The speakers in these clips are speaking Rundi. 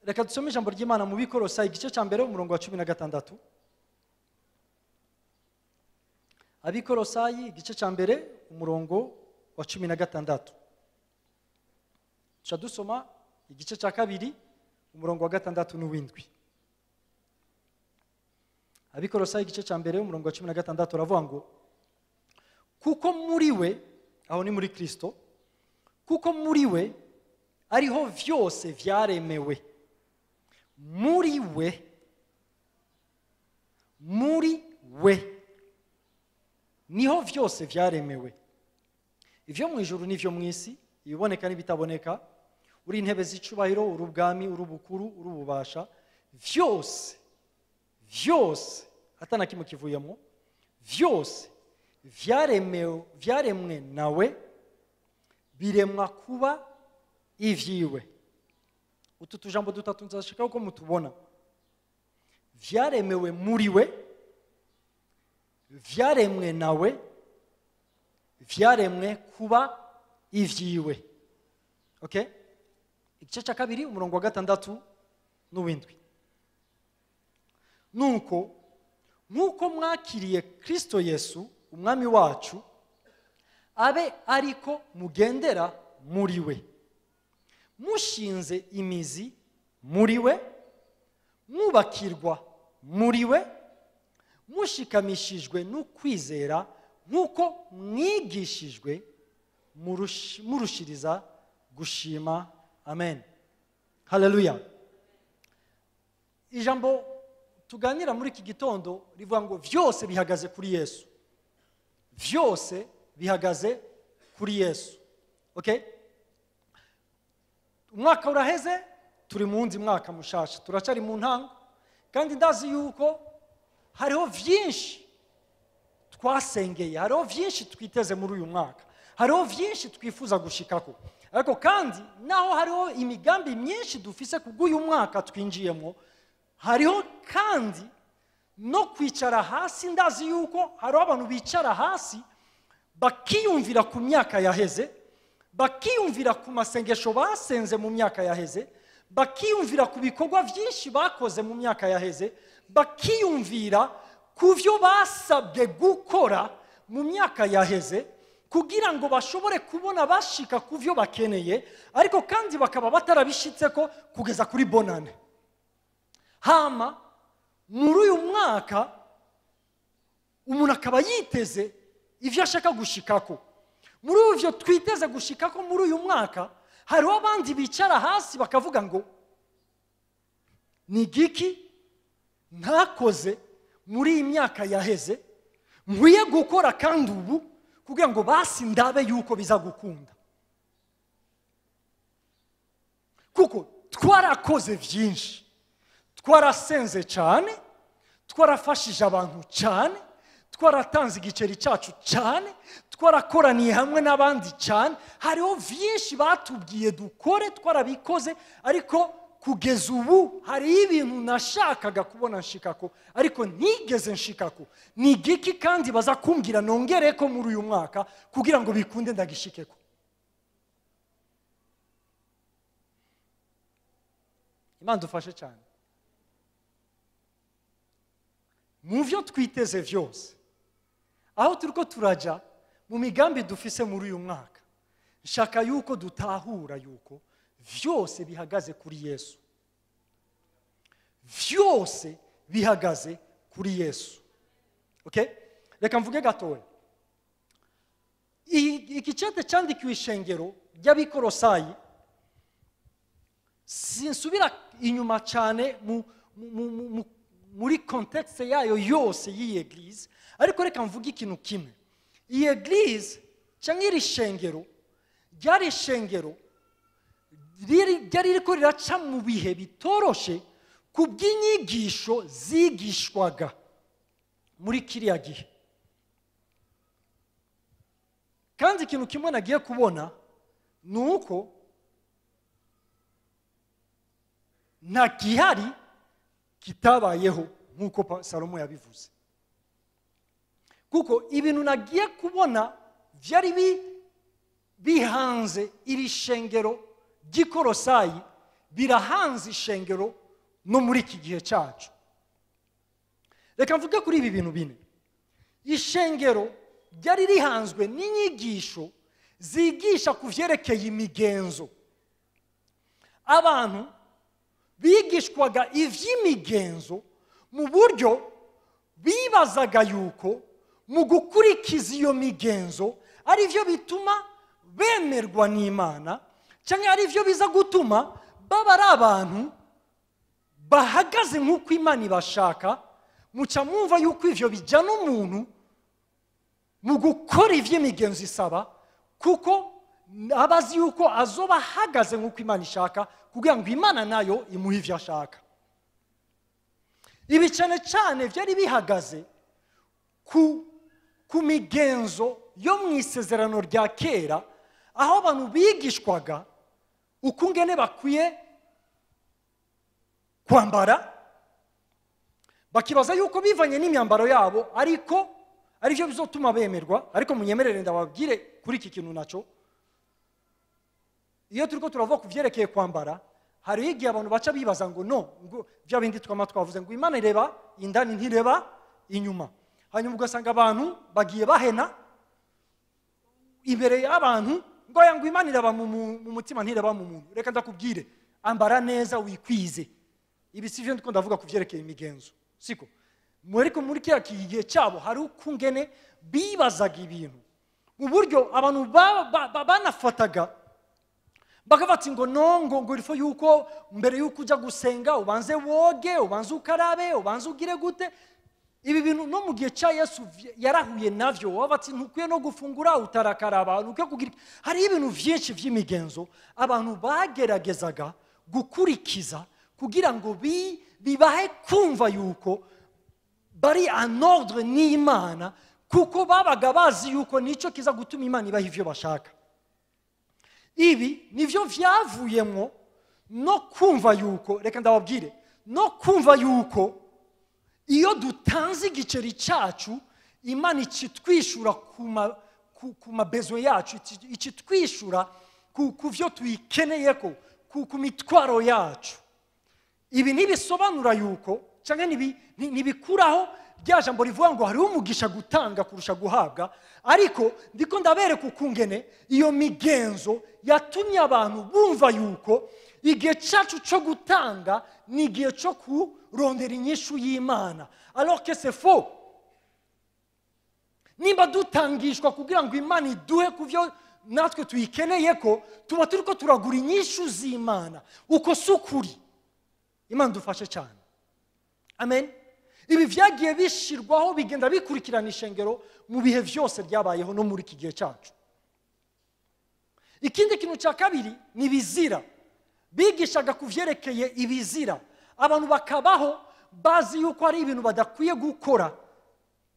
Reka dusome ijambo ry'Imana mu Bikolosayi igice cya mbere umurongo wa 16. Abikolosayi igice cya mbere umurongo wa 16. Tuca dusoma igice cya kabiri umurongo wa 6 n'uwindwi. Abikolosayi igice cya mbere umurongo wa 16 uravuga ngo kuko muri we, aho ni muri Kristo, kuko muri we ariho vyose vyaremewe. Muri we niho vyose vyaremewe, ivyo mu ijuru n'ivyo mu isi, ibiboneka n'ibitaboneka, uri intebe z'icubahiro, uri ubwami, uri ubukuru, uri ububasha, vyose vyose atana kimwe kivuyemo, vyose vyaremewe, vyaremwe nawe, biremwa kuba ivyiwe. Utu tujambo dutatu nzashaka uko mutubona. Vyaremewe muri we, vyaremwe nawe, vyaremwe kuba ivyiwe. Okay? Igice cya kabiri umurongo wa 6 n'uwindwi. Nuko nkuko mwakiriye Kristo Yesu umwami wacu, abe ariko mugendera muri we, mushinze imizi muri we, mwubakirwa muri we, mushikamishijwe n'ukwizera nk'uko mwigishijwe, murushiriza gushima. Amen. Haleluya. Ijambo tuganira muri iki gitondo rivuga ngo vyose bihagaze kuri Yesu. Vyose bihagaze kuri Yesu. Okay? Umwaka uraheze, turi mu wundi mwaka mushasha, turacari mu ntango, kandi ndazi yuko hariho vyinshi twasengeye, hariho vyinshi twiteze muri uyu mwaka, hariho vyinshi twifuza gushikako. Ariko kandi naho hariho imigambi myinshi dufise kubw'uyu mwaka twinjiyemo, hariho kandi no kwicara hasi. Ndazi yuko hariho abantu bicara hasi bakiyumvira ku myaka yaheze, bakiyumvira ku masengesho basenze mu myaka yaheze, bakiyumvira ku bikorwa byinshi bakoze mu myaka yaheze, bakiyumvira ku byo basabwe gukora mu myaka yaheze kugira ngo bashobore kubona bashika ku byo bakeneye, ariko kandi bakaba batarabishitseko kugeza kuri bonane. Hama muri uyu mwaka umuntu akaba yiteze ivyo ashaka gushikako. Muri ivyo twiteze gushikako muri uyu mwaka, hariho abandi bicara hasi bakavuga ngo ni giki ntakoze muri iyi myaka yaheze nkwiye gukora kandi ubu kugira ngo basi ndabe yuko biza gukunda. Kuko twarakoze vyinshi, twarasenze cyane, twarafashije abantu cyane, twaratanze igiceri cyacu cyane, twarakoraniye hamwe n'abandi cyane, hariho vyinshi batubwiye dukore twarabikoze, ariko kugeza ubu hari ibintu nashakaga kubona nshikako ariko ntigeze nshikako. Ni giki kandi baza kumbwira nongereko muri uyu mwaka kugira ngo bikunde ndagishikeko? Imana dufashe cyane mu vyo twiteze vyose, aho turiko turaja mu migambi dufise muri uyu mwaka, nshaka yuko dutahura yuko vyose bihagaze kuri Yesu. Vyose bihagaze kuri Yesu. Okay? Reka mvuge gatoya. Iki cete cyandikiwe ishengero ry'Abikolosayi, sinsubira inyuma cyane muri contexte yayo yose y'iyi eglise, ariko reka mvuge ikintu kimwe. Iyi eglise Cyangwa iri shengero ryari ishengero ryari ririko riraca mu bihe bitoroshe ku bw'inyigisho zigishwaga muri kiriya gihe. Kandi ikintu kimwe nagiye kubona ni uko nta gihari kitabayeho nk'uko Salomo yabivuze, kuko ibintu nagiye kubona byari bihanze iri shengero ry'Ikorosayi, birahanze ishengero no muri iki gihe cyacu. Reka mvuge kuri ibi bintu bine. Ishengero ryari rihanzwe n'inyigisho zigisha ku vyerekeye imigenzo. Abantu bigishwaga ivy'imigenzo mu buryo bibazaga yuko mu gukurikiza iyo migenzo ari byo bituma bemerwa n'Imana, cyangwa ari byo biza gutuma baba ari abantu bahagaze nk'uko Imana ibashaka. Muca mwumva yuko ivyo bijyana umuntu mu gukora ivy'imigenzo isaba, kuko abazi yuko azoba ahagaze nk'uko Imana ishaka, kugira ngo Imana nayo imuhe ivyo ashaka. Ibi cyane cyane byari bihagaze ku migenzo yo mu isezerano rya kera, aho abantu bigishwaga ukungene bakwiye kwambara, bakibaza yuko bivanye n'imyambaro yabo ariko arivyo bizotuma bemerwa. Ariko munyemerere ndababwire kuri iki kintu naco, iyo turiko turavuga ku vyerekeye kwambara, hari igihe abantu baca bibaza ngo no, ngo bya bindi twama twavuze ngo Imana ireba indani ntireba inyuma. Hanyuma ugasanga abantu bagiye bahena imbere y'abantu ngo ya ngo Imana ireba mu mutima ntireba mu muntu. Reka ndakubwire, ambara neza wikwize. Ibi sivyo ndiko ndavuga ku vyerekeye imigenzo, siko? Mwereko muri kiriya gihe cyabo hari ukungene bibazaga ibintu mu buryo abantu banafataga bakafata ngo no, ngo ifo yuko mbere yuko ujya gusenga ubanze woge, ubanze ukarabe, ubanze ugire gute. Ibi bintu no mu gihe cya Yesu yarahuye navyo, wabati ntukwiye no gufungura utarakaraba, ntukwiye kugira. Hari ibintu vyinshi vy'imigenzo abantu bageragezaga gukurikiza kugira ngo bibahe kumva yuko bari en ordre n'Imana, kuko babaga bazi yuko nico kiza gutuma Imana ibaha ivyo bashaka. Ibi nivyo vyavuyemwo no kumva yuko, reka ndababwire, no kumva yuko iyo dutanze igiceri cyacu Imana ikitwishura ku mabezo yacu, ikitwishura ku vyo tuyikeneyeko, ku mitwaro yacu. Ibi ntibisobanura yuko cyangwa ntibikuraho rya jambo rivuga ngo hariho umugisha gutanga kurusha guhabwa, ariko ndiko ndabereka ukungene iyo migenzo yatumye abantu bumva yuko igihe cyacu cyo gutanga ni igihe cyo kurondera inyishu y'Imana, alors que c'est faux. Nimba dutangishwa kugira ngo Imana iduhe ku vyo natwe tuyikeneye ko tuba turiko turagura inyishu z'Imana, uko si ukuri. Imana dufashe cyane. Amen. Ibi vyagiye bishirwaho bigenda bikurikirana ishengero mu bihe vyose byabayeho no muri iki gihe cyacu. Ikindi kintu cya kabiri ni bizira. Bigishaga ku vyerekeye ibizira, abantu bakabaho bazi yuko ari ibintu badakwiye gukora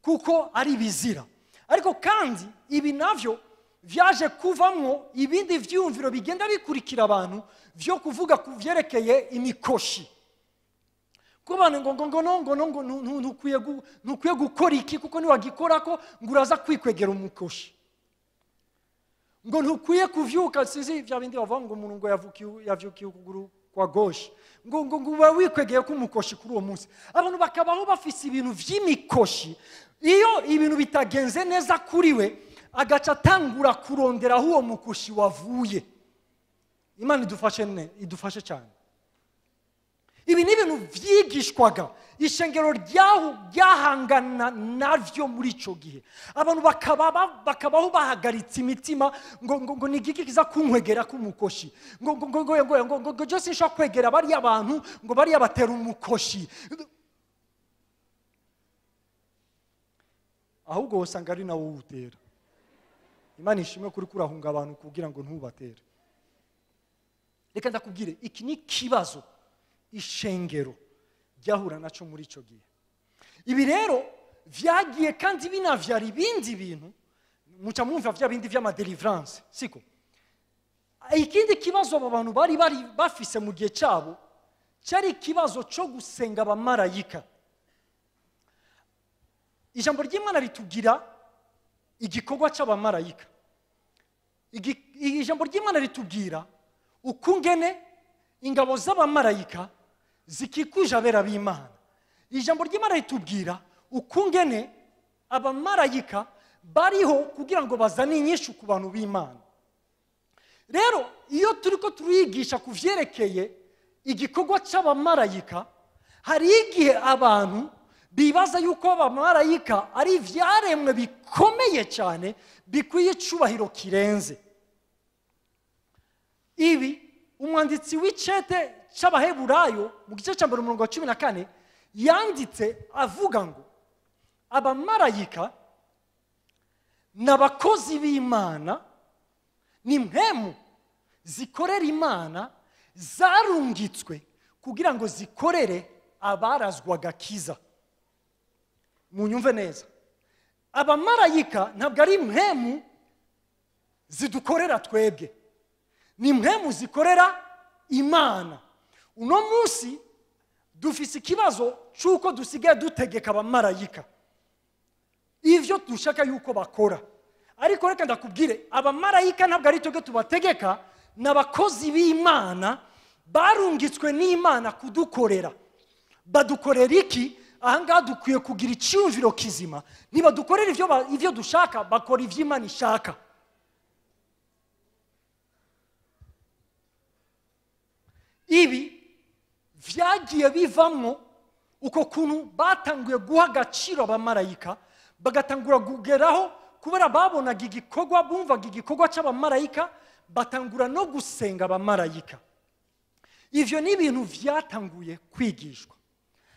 kuko ari ibizira. Ariko kandi ibi navyo vyaje kuvamwo ibindi vyumviro bigenda bikurikira abantu vyo kuvuga ku vyerekeye imikoshi. Kubana ngo ngo ngo ngo ngo ntukwiye gukora iki kuko niwagikora ko ngo uraza kwikwegera umukoshi, ngo ntukwiye kuvyuka, sizi vya bindi bavuga ngo umuntu ngo yavukiye ukuguru kwa gauche, ngo ngo ngo uba wikwegeye ko umukoshi kuri uwo munsi. Abantu bakabaho bafise ibintu vy'imikoshi. Iyo ibintu bitagenze neza kuri we agaca atangura kurondera aho uwo mukoshi wavuye. Imana idufashe ne, idufashe cyane. Ibi ni ibintu vyigishwaga ishengero ryahangana navyo muri ico gihe. Abantu bakabaho bahagaritse imitima ngo ngo ngo ni igiki kiza kunkwegera k'umukoshi, ngo ngo ngo ngo ngo ngo ngo je sinshobora kwegera bariya bantu ngo bariya batera umukoshi. Ahubwo usanga ari nawo utera. Imana ishimwe kuri kurahunga abantu kugira ngo ntubatere. Reka ndakubwire, iki ni kibazo ishengero ryahura naco muri ico gihe. Ibi rero vyagiye kandi binavyara ibindi bintu, muca mwumva vya bindi vy'amadelivrance, siko? Ikindi kibazo abo bantu bari bafise mu gihe cyabo cyari ikibazo cyo gusenga abamarayika. Ijambo ry'Imana ritubwira igikorwa cy'abamarayika. Ijambo ry'Imana ritubwira ukungene ingabo z'abamarayika zikikuje abera b'Imana. Ijambo ry'Imana ritubwira ukungene abamarayika bariho kugira ngo bazane inyishu ku bantu b'Imana. Rero iyo turiko turigisha kuvyerekeye igikorwa cy'abamarayika, hari igihe abantu bibaza yuko abamarayika ari ivyaremwe bikomeye cyane bikwiye icubahiro kirenze. Ibi umwanditsi w'icete cy'Abaheburayo mu gice cya mbere umurongo wa 14 yanditse avuga ngo abamarayika n'abakozi b'Imana, ni mpemu zikorera Imana zarungitswe kugira ngo zikorere abarazwa agakiza. Munyumve neza, abamarayika ntabwo ari mpemu zidukorera twebwe, ni mpemu zikorera Imana. Uno munsi dufise ikibazo cy'uko dusigaye dutegeka abamarayika ivyo dushaka yuko bakora. Ariko reka ndakubwire, abamarayika ntabwo ari twebwe tubategeka, n'abakozi b'Imana barungitswe n'Imana kudukorera. Badukorera iki? Ahangaha dukwiye kugira icyumviro kizima. Nibadukorera ivyo dushaka, bakora ivyo Imana ishaka. Ibi vyagiye bivamwo uko kuntu batanguye guha agaciro abamarayika, bagatangura kugeraho kubera babonaga igikorwa, bumvaga igikorwa cy'abamarayika, batangura no gusenga abamarayika. Ivyo ni ibintu vyatanguye kwigishwa,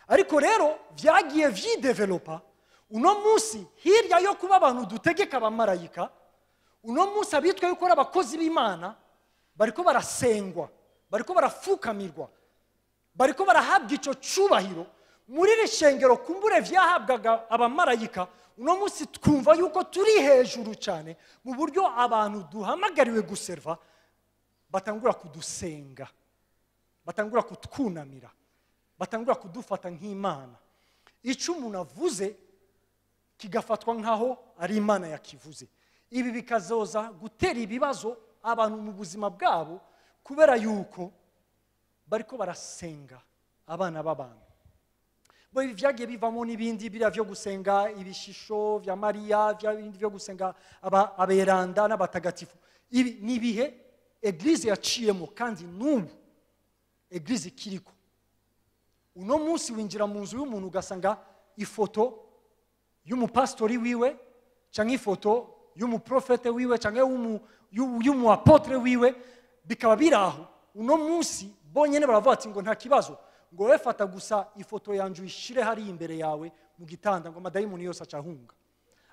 ariko rero vyagiye vyidevelopa. Uno munsi hirya yo kuba abantu dutegeka abamarayika, uno munsi abitwa yuko ari abakozi b'Imana bariko barasengwa, bariko barafukamirwa, bariko barahabwa ico cubahiro. Muri iri shengero kumbure vyahabwaga abamarayika, uno munsi twumva yuko turi hejuru cyane mu buryo abantu duhamagariwe guserva batangura kudusenga, batangura kutwunamira, batangura kudufata nk'Imana. Icyo umuntu avuze kigafatwa nkaho ari Imana yakivuze. Ibi bikazoza gutera ibibazo abantu mu buzima bwabo, kubera yuko bariko barasenga abana b'abantu. Bo ibi vyagiye bivamo n'ibindi biriya vyo gusenga ibishisho vya Mariya, vya bindi vyo gusenga aberanda n'abatagatifu. Ibi ni ibihe eglise yaciyemo, kandi n'ubu eglise ikiriko. Uno munsi winjira mu nzu y'umuntu ugasanga ifoto y'umupastori wiwe, canke ifoto y'umuprofete wiwe, canke y'umuapotre wiwe, bikaba biraho. Uno munsi bonyene baravuga ati ngo nta kibazo, ngo wewe fata gusa ifoto yanje uyishire hari imbere yawe mu gitanda, ngo amadayimoni yose acahunga.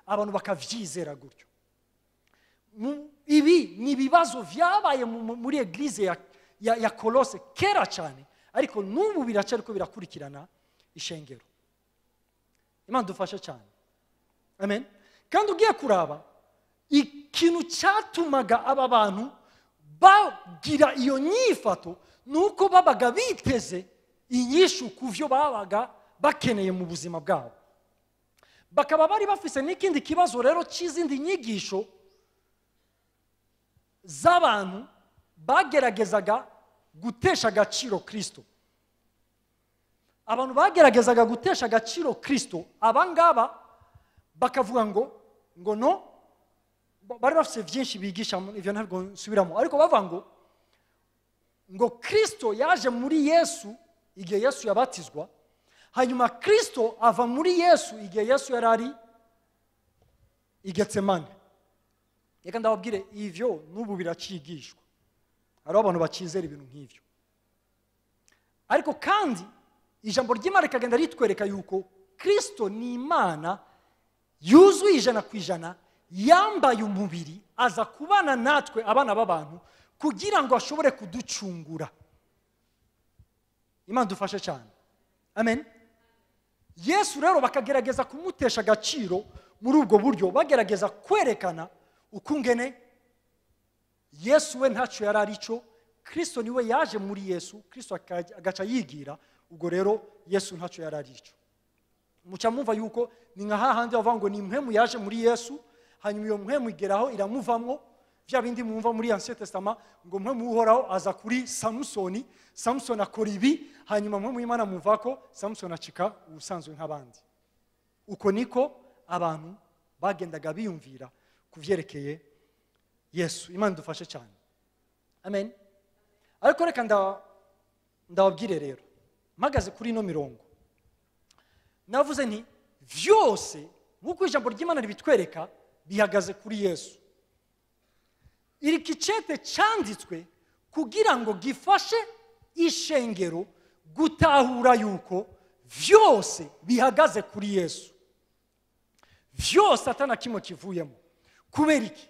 Abantu bakavyizera gutyo. Ibi ni ibibazo vyabaye muri eglise ya Kolose kera cyane, ariko n'ubu biracariko birakurikirana ishengero. Imana dufashe cyane. Amen. Kandi ugiye kuraba ikintu cyatumaga aba bantu bagira iyo nyifato, nuko babaga biteze inyishu kuvyo babaga bakeneye mu buzima bwabo. Bakaba bari bafise n'ikindi kibazo rero cy'izindi nyigisho z'abantu bageragezaga gutesha agaciro Kristo. Abantu bageragezaga gutesha agaciro Kristo, abangaba bakavuga ngo no, bari bafise byinshi bigisha, ivyo ntabwo nsubiramo, ariko bavuga ngo Kristo yaje muri Yesu igihe Yesu yabatizwa, hanyuma Kristo ava muri Yesu igihe Yesu yari ari i Getsemane. Reka ndababwire, ivyo n'ubu biracigishwa. Hariho abantu bakizera ibintu nk'ivyo. Ariko kandi ijambo ry'Imana rikagenda ritwereka yuko Kristo ni Imana yuzuye 100% Yambaye umubiri aza kubana natwe abana b'abantu kugira ngo ashobore kuducungura. Imana dufashe cyane. Amen. Yesu rero bakagerageza kumutesha agaciro muri ubwo buryo, bagerageza kwerekana ukungene Yesu we ntacyo yari aricyo, Kristo niwe yaje muri Yesu, Kristo agaca yigira, ubwo rero Yesu ntacyo yari aricyo. Muca mumva yuko ni nka hahandi bavuga ngo ni impwemu yaje muri Yesu, hanyuma iyo mpwemu igeraho iramuvamwo, vya bindi mwumva muri Ancien Testament ngo mpwemu uhoraho aza kuri Samusoni, Samusoni akora ibi, hanyuma mpwemu y'Imana muvako, Samusoni acika ubusanzwe nk'abandi. Uko niko abantu bagendaga biyumvira kuvyerekeye Yesu. Imana dufashe cyane. Amen. Ariko reka ndababwire rero, mpagaze kuri ino mirongo, navuze nti vyose nk'uko ijambo ry'Imana ribitwereka bihagaze kuri Yesu. Iri kicete cyanditswe kugira ngo gifashe ishengero gutahura yuko vyose bihagaze kuri Yesu, vyose atana kimwe kivuyemo. Kubera iki?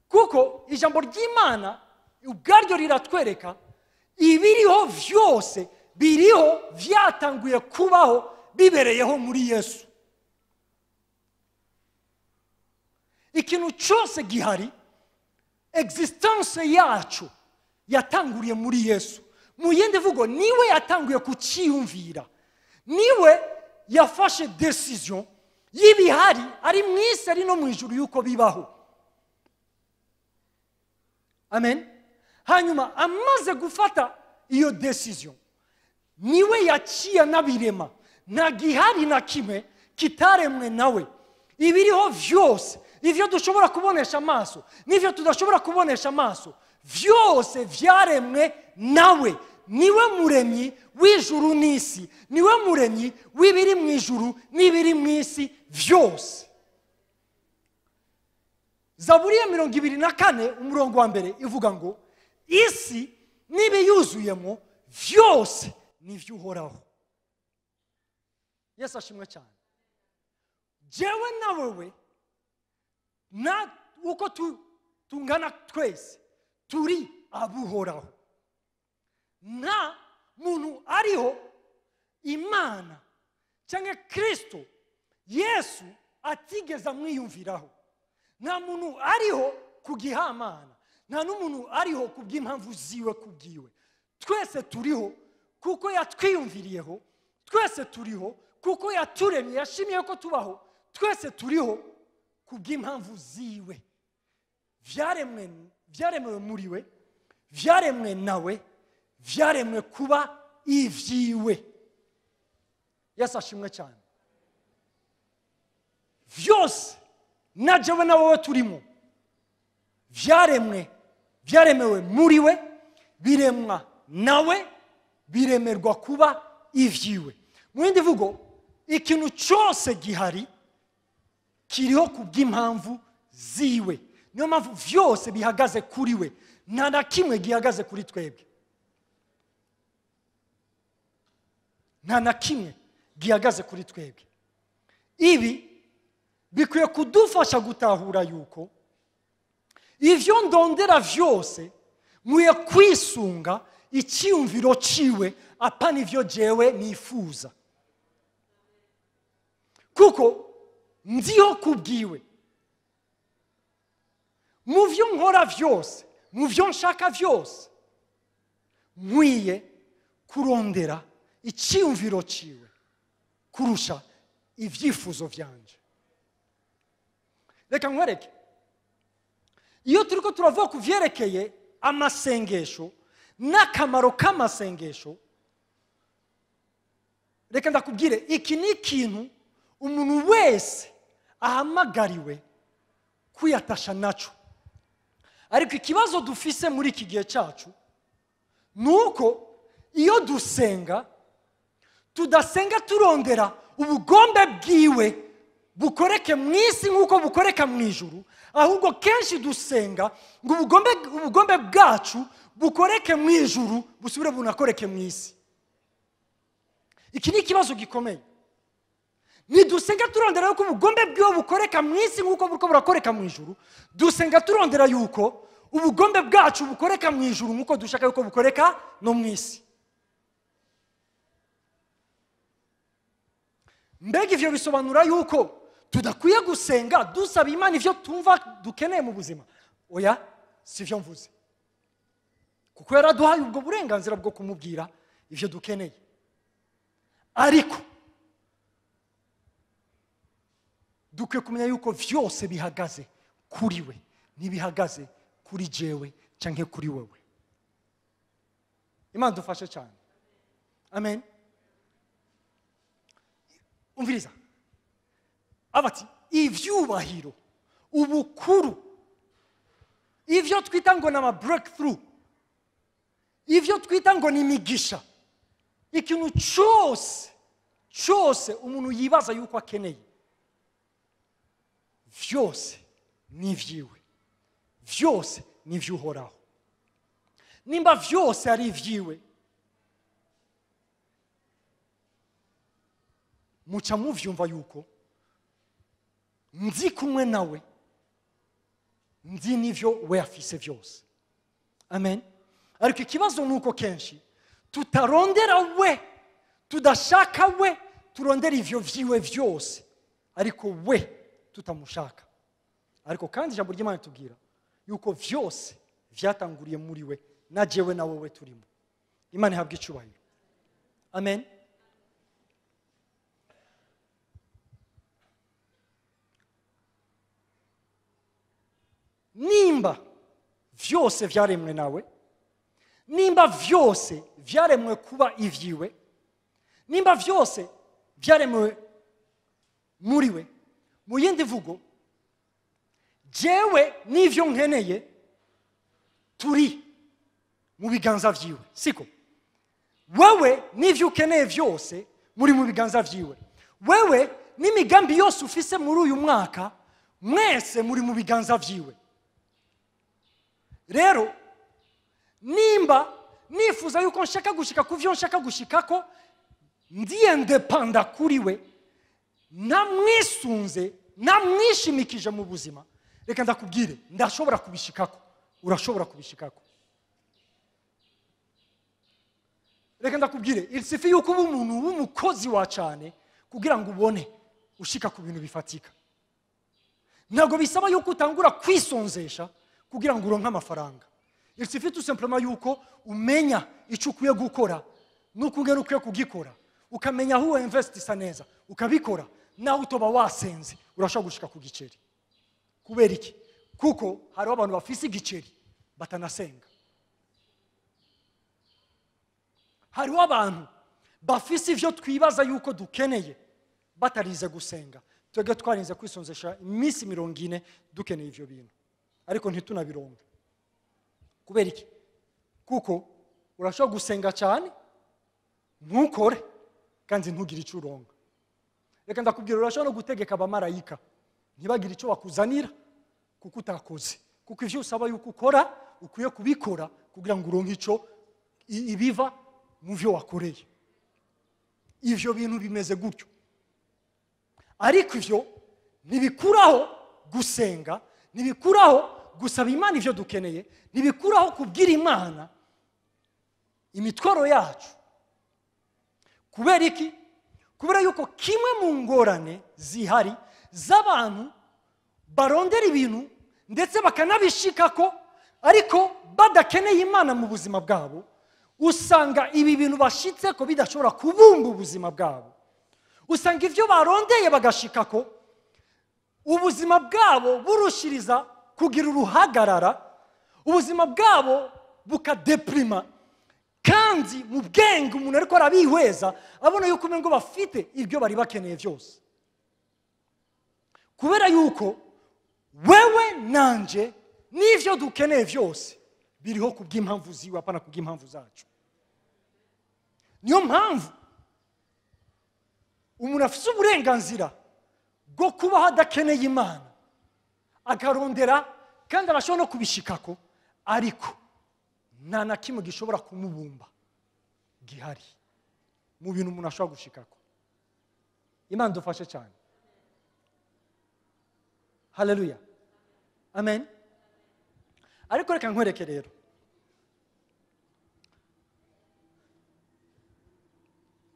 Kuko ijambo ry'Imana ubwaryo riratwereka ibiriho vyose biriho vyatanguye kubaho bibereyeho muri Yesu. Ikintu cyose gihari, existence yacu yatanguriye muri Yesu. Mu yindi vugo, niwe yatanguye kuciyumvira, niwe yafashe decision y'ibihari ari mu isi ari no mu ijuru yuko bibaho. Amen. Hanyuma amaze gufata iyo decision, niwe yaciye n'abirema, nta gihari na kimwe kitaremwe nawe. Ibiriho vyose, ivyo dushobora kubonesha amaso n'ivyo tudashobora kubonesha amaso, vyose vyaremwe nawe. Niwe muremyi w'ijuru n'isi, niwe muremyi w'ibiri mu ijuru n'ibiri mu isi vyose. Zaburi ya 24 umurongo wa mbere ivuga ngo isi n'ibiyuzuyemo vyose n'ivy'Uhoraho. Yesu ashimwe cyane. Jewe na wewe na uko tungana twese turi abuhoraho. Nta muntu ariho Imana cyangwa Kristo Yesu atigeze amwiyumviraho. Nta muntu ariho ku gihamana, nta n'umuntu ariho ku bw'impamvu ziwe kubwiwe. Twese turiho kuko yatwiyumviriyeho, twese turiho kuko yaturemye, yashimiye ko tubaho, twese turiho ku bw'impamvu ziwe. Vyaremewe muri we, vyaremwe nawe, vyaremwe kuba ivyiwe. Yesu ashimwe cyane. Vyose na jewe na wowe turimo vyaremwe, vyaremewe muri we, biremwa nawe, biremerwa kuba ivyiwe. Mu yindi vugo, ikintu cyose gihari kiriho ku bw'impamvu ziwe. Niyo mpamvu vyose bihagaze kuri we, nta na kimwe gihagaze kuri twebwe. Nta na kimwe gihagaze kuri twebwe. Ibi bikwiye kudufasha gutahura yuko ivyo ndondera vyose nkwiye kwisunga icyiyumviro ciwe, apana ivyo jewe nifuza, kuko ndiho kubwiwe. Mu vyo nkora vyose, mu vyo nshaka vyose, nkwiye kurondera icyiyumviro ciwe kurusha ivyifuzo vyanje. Reka nkwereke, iyo turiko turavuga ku vyerekeye amasengesho n'akamaro k'amasengesho, reka ndakubwire, iki ni ikintu umuntu wese ahamagariwe kwiyatasha naco. Ariko ikibazo dufise muri iki gihe cyacu nuko iyo dusenga tudasenga turondera ubugombe bwiwe bukoreke mu isi nk'uko bukoreka mu ijuru, ahubwo kenshi dusenga ngo ubugombe bwacu bukoreke mu ijuru busubire bunakoreke mu isi. Iki ni ikibazo gikomeye. Ntidusenga turondera yuko ubugombe bwiwe bukoreka mu isi nk'uko buriko burakoreka mu ijuru. Dusenga turondera yuko ubugombe bwacu bukoreka mu ijuru nk'uko dushaka yuko bukoreka no mu isi. Mbega ivyo bisobanura yuko tudakwiye gusenga dusaba Imana ivyo tumva dukeneye mu buzima? Oya, sivyo mvuze. Kuko yaraduhaye ubwo burenganzira bwo kumubwira ivyo dukeneye. Ariko dukwiye kumenya yuko vyose bihagaze kuri we, ntibihagaze kuri jewe canke kuri wewe. Imana dufashe cyane. Amen. Umviriza. Abati ivyubahiro, ubukuru, ivyo twita ngo nama breakthrough, ivyo twita ngo ni imigisha, ikintu cyose cyose umuntu yibaza yuko akeneye, vyose ni vyiwe, vyose ni vy'Uhoraho. Nimba vyose ari vyiwe, muca muvyumva yuko nzi kumwe nawe, nzi n'ivyo we afise vyose. Amen. Ariko ikibazo nuko kenshi tutarondera we, tudashaka we, turondera ivyo vyiwe vyose, ariko we tutamushaka. Ariko kandi ijambo ry'Imana tubwira yuko vyose vyatanguriye muri we, na jewe na wewe turimo. Imana ihabwe icubahiro. Amen. Nimba vyose vyaremwe nawe, nimba vyose vyaremwe kuba ivyiwe, nimba vyose vyaremwe muri we, mu yindi mvugo, jewe n'ivyo nkeneye turi mu biganza vyiwe, siko? Wewe n'ivyo ukeneye vyose muri mu biganza vyiwe. Wewe n'imigambi yose ufise muri uyu mwaka, mwese muri mu biganza vyiwe. Rero nimba nifuza yuko nshaka gushika ku vyo nshaka gushikako, ndi independa kuri we, namwisunze, namwishimikije mu buzima, reka ndakubwire, ndashobora kubishikako, urashobora kubishikako. Reka ndakubwire, il suffit yuko uba umuntu w'umukozi wa cyane kugira ngo ubone ushika ku bintu bifatika. Ntabwo bisaba yuko utangura kwisonzesha kugira ngo uronke amafaranga. Il suffit tout simplement yuko umenya icyo ukwiye gukora n'ukungene ukwiye kugikora, ukamenya aho investisa neza, ukabikora, naho utoba wasenze urashobora gushika ku giceri. Kubera iki? Kuko hariho abantu bafise igiceri batanasenga. Hariho abantu bafise ivyo twibaza yuko dukeneye batarize gusenga. Twebwe twarinze kwisonzesha iminsi 40 dukeneye ivyo bintu, ariko ntitunabironke. Kubera iki? Kuko urashobora gusenga cyane ntukore kandi ntugire icyo uronka. Reka ndakubwira, urashobora no gutegeka abamarayika ntibagire icyo bakuzanira kuko utakoze. Kuko ivyo usaba yuko ukora ukwiye kubikora kugira ngo uronke ico ibiva mu vyo wakoreye. Ivyo bintu bimeze gutyo. Ariko ivyo ntibikuraho gusenga, ntibikuraho gusaba Imana ivyo dukeneye, ntibikuraho kubwira Imana imitwaro yacu. Kubera iki? Kubera yuko kimwe mu ngorane zihari z'abantu barondera ibintu ndetse bakanabishikako ariko badakeneye Imana mu buzima bwabo, usanga ibi bintu bashitseko bidashobora kubumba ubuzima bwabo. Usanga ivyo barondeye bagashikako ubuzima bwabo burushiriza kugira uruhagarara, ubuzima bwabo bukadeprima, kandi mu bwenge umuntu ariko arabihweza abona yuko umengo bafite ibyo bari bakeneye byose. Kubera yuko wewe nanje n'ivyo dukeneye byose biriho kubw'impamvu ziwe, apana kubw'impamvu zacu. Niyo mpamvu umuntu afite uburenganzira bwo kubaho adakeneye Imana, akarondera kandi arashobora no kubishikako, ariko nta na kimwe gishobora kumubumba gihari mu bintu umuntu ashobora gushikako. Imana dufashe cyane. Haleluya, amen. Ariko reka nkwereke rero,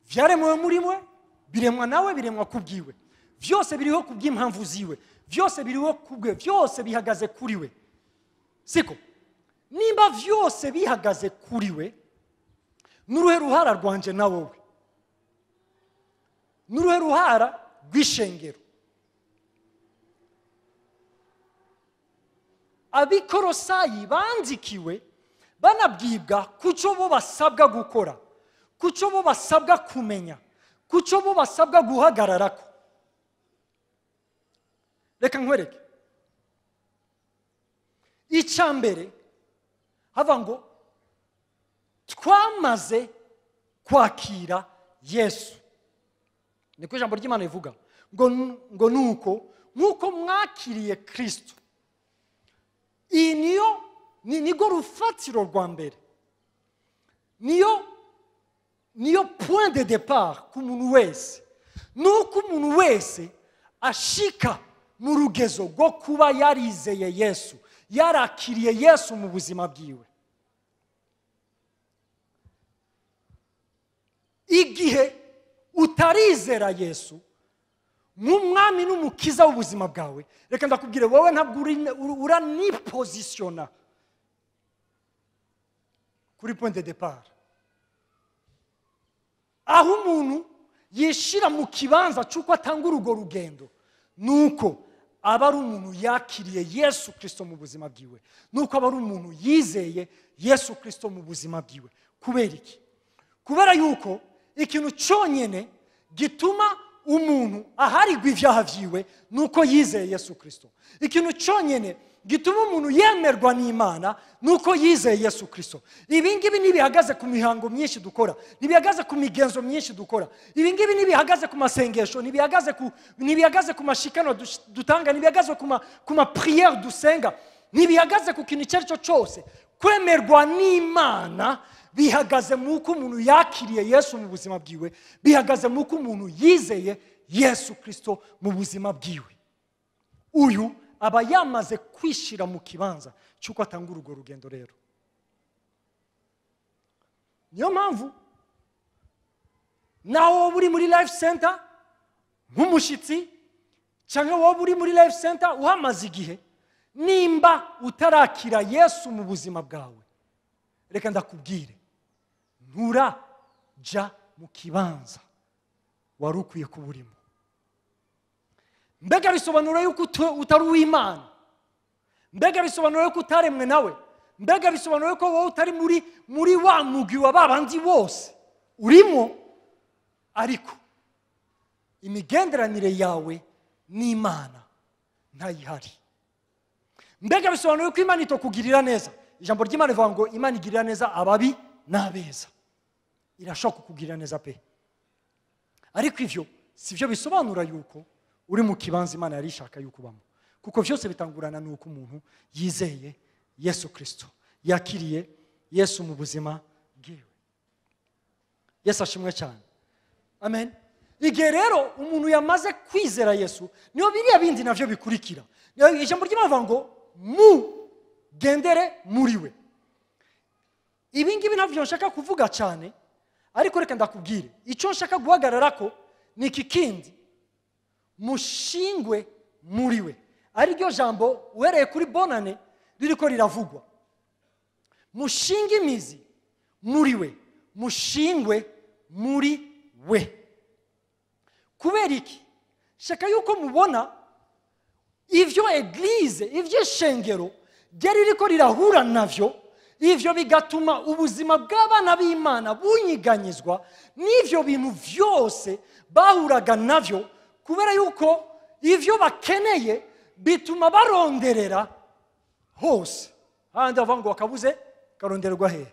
vyaremewe muri mwe, biremwa nawe, biremwa kubwiwe, vyose biriho kubw'impamvu ziwe, vyose biriho kubwe, vyose bihagaze kuri we. Siko nimba vyose bihagaze kuri we, n'uruhe ruhara rwanje na wowe, n'uruhe ruhara rw'ishengero? Abikorosayi bandikiwe banabwibwa kuco bo basabwa gukora, kuco bo basabwa kumenya, kuco bo basabwa guhagararako. Reka nkwereke. Icya mbere hava ngo twamaze kwakira Yesu. Niko ijambo ry'Imana rivuga ngo nuko nkuko mwakiriye Kristo. Iyi niyo nigo rufatiro rwa mbere, niyo point de départ ku muntu wese. Nuko umuntu wese ashika mu rugezo rwo kuba yarizeye Yesu, yarakiriye Yesu mu buzima bwiwe. Igihe utarizera Yesu nk'umwami n'umukiza w'ubuzima bwawe, reka ndakubwire, wowe ntabwo uranipozisiona kuri point de départ. Aho umuntu yishira mu kibanza cy'uko atanga urwo rugendo, nuko aba ari umuntu yakiriye Yesu Kristo mu buzima bwiwe, nuko aba ari umuntu yizeye Yesu Kristo mu buzima bwiwe. Kubera iki? Kubera yuko ikintu cyonyine gituma umuntu aharigwa ibyaha vyiwe nuko yizeye Yesu Kristo. Ikintu cyonyine gituma umuntu yemerwa n'Imana nuko yizeye Yesu Kristo. Ibi ngibi ntibihagaze ku mihango myinshi dukora, ntibihagaze ku migenzo myinshi dukora, ibi ngibi ntibihagaze ku masengesho, ntibihagaze ku mashikano dutanga, ntibihagaze ku ma prière dusenga, ntibihagaze ku kintu icyo ari cyo cyose. Kwemerwa n'Imana bihagaze mu uko umuntu yakiriye Yesu mu buzima bwiwe, bihagaze mu uko umuntu yizeye Yesu Kristo mu buzima bwiwe. Uyu aba yamaze kwishira mu kibanza cy'uko atanga urwo rugendo. Rero niyo mpamvu naho wowe uri muri Life Center nk'umushitsi, cyangwa wowe uri muri Life Center uhamaze igihe, nimba utarakira Yesu mu buzima bwawe, reka ndakubwire, nturaja mu kibanza wari ukwiye kuba urimo. Mbega bisobanura yuko utari uw'Imana? Mbega bisobanura yuko utaremwe nawe? Mbega bisobanura yuko wowe utari muri wa mugwi wa babandi bose urimo? Ariko imigenderanire yawe n'Imana ntayihari. Mbega bisobanura yuko Imana itokugirira neza? Ijambo ry'Imana rivuga ngo Imana igirira neza ababi n'abeza. Irashobora kukugirira neza pe, ariko ivyo sivyo bisobanura yuko uri mu kibanza Imana yari ishaka yuko ubamo, kuko vyose bitangurana nuko umuntu yizeye Yesu Kristo, yakiriye Yesu mu buzima bwiwe. Yesu ashimwe cyane, amen. Igihe rero umuntu yamaze kwizera Yesu, niyo biriya bindi navyo bikurikira. Ijambo ry'Imana rivuga ngo mugendere muri we. Ibi ngibi navyo nshaka kuvuga cyane, ariko reka ndakubwire icyo nshaka guhagararako ni iki kindi: mushingwe muri we. Ari ryo jambo uhereye kuri bonane ririko riravugwa. Mushinge imizi muri we, mushingwe muri we. Kubera iki? Shaka yuko mubona ivyo eglise, ivyo shengero ryari ririko rirahura navyo, ivyo bigatuma ubuzima bw'abana b'Imana bunyiganyizwa n'ivyo bintu vyose bahuraga navyo, kubera yuko ivyo bakeneye bituma baronderera hose. Handi bavuga ngo wakabuze karondererwa hehe?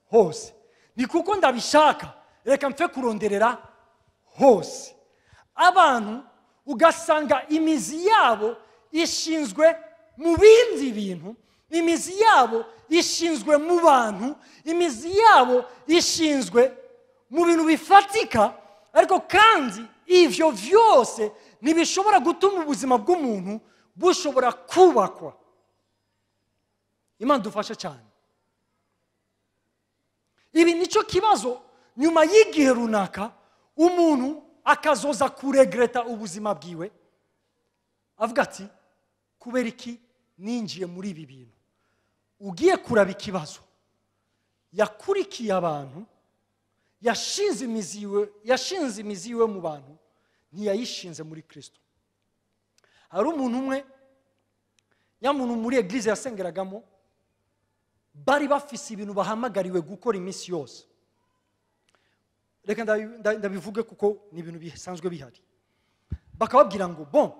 Hose. Ni kuko ndabishaka, reka mpfe kuronderera hose. Abantu ugasanga imizi yabo ishinzwe mu bindi bintu, imizi yabo ishinzwe mu bantu, imizi yabo ishinzwe mu bintu bifatika, ariko kandi Ivyo vyose ntibishobora gutuma ubuzima bw'umuntu bushobora kubakwa. Imana dufashe cyane. Ibi nicyo kibazo. Nyuma y'igihe runaka umuntu akazoza kuregreta ubuzima bwiwe, avuga ati kubera iki ninjiye muri ibi bintu. Ugiye kuraba ikibazo, yakurikiye abantu, yashinze imizi iwe mu bantu, ntiyayishinze muri Kristo. Hari umuntu umwe, nyamuntu muri eglise yasengeragamo, bari bafise ibintu bahamagariwe gukora iminsi yose. Reka ndabivuge kuko ni ibintu bisanzwe bihari. Bakababwira ngo bon,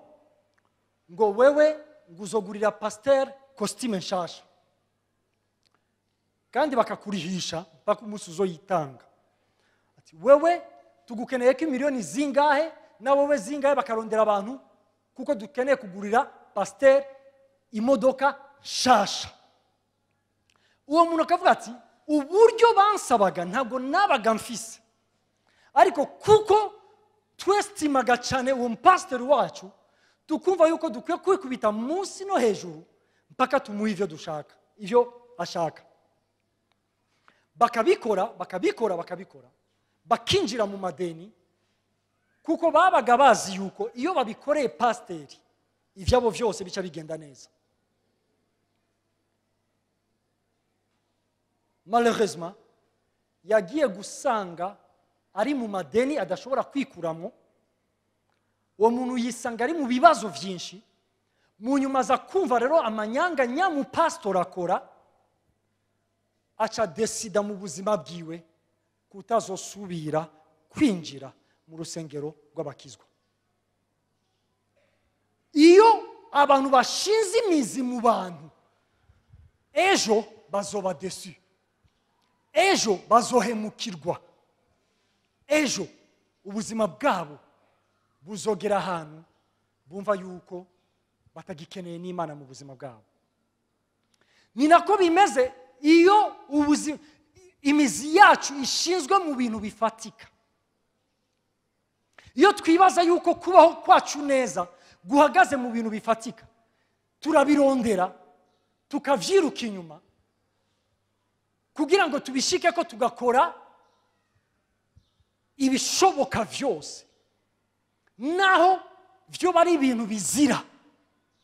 ngo wewe nguzogurira pasteur costume nshasha, kandi bakakurihisha mpaka umunsi uzoyitanga. Ati wewe tugukeneye ko miliyoni zingahe, na wewe zingahe, bakarondera abantu kuko dukeneye kugurira pasteur imodoka nshasha. Uwo muntu akavuga ati uburyo bansabaga ntabwo nabaga mfise, ariko kuko twestimaga cyane uwo pasteur wacu, tukumva yuko dukwiye kwikubita munsi no hejuru mpaka tumuhe ivyo dushaka, ivyo ashaka. Bakabikora, bakabikora, bakabikora, bakinjira mu madeni, kuko babaga bazi yuko iyo babikoreye pasteri ivyabo vyose bica bigenda neza. Malheureusement yagiye gusanga ari mu madeni adashobora kwikuramo. Uwo muntu yisanga ari mu bibazo vyinshi. Mu nyuma aza kumva rero amanyanga nyamupastor akora, aca desida mu buzima bwiwe kutazosubira kwinjira mu rusengero rw'abakizwa. Iyo abantu bashinze imizi mu bantu, ejo bazoba desu, ejo bazohemukirwa, ejo ubuzima bwabo buzogera ahantu bumva yuko batagikeneye n'Imana mu buzima bwabo. Ni nako bimeze iyo imizi yacu ishinzwe mu bintu bifatika. Iyo twibaza yuko kubaho kwacu neza guhagaze mu bintu bifatika, turabirondera tukavyiruka inyuma kugira ngo tubishike ko tugakora ibishoboka vyose, naho vyo bari ibintu bizira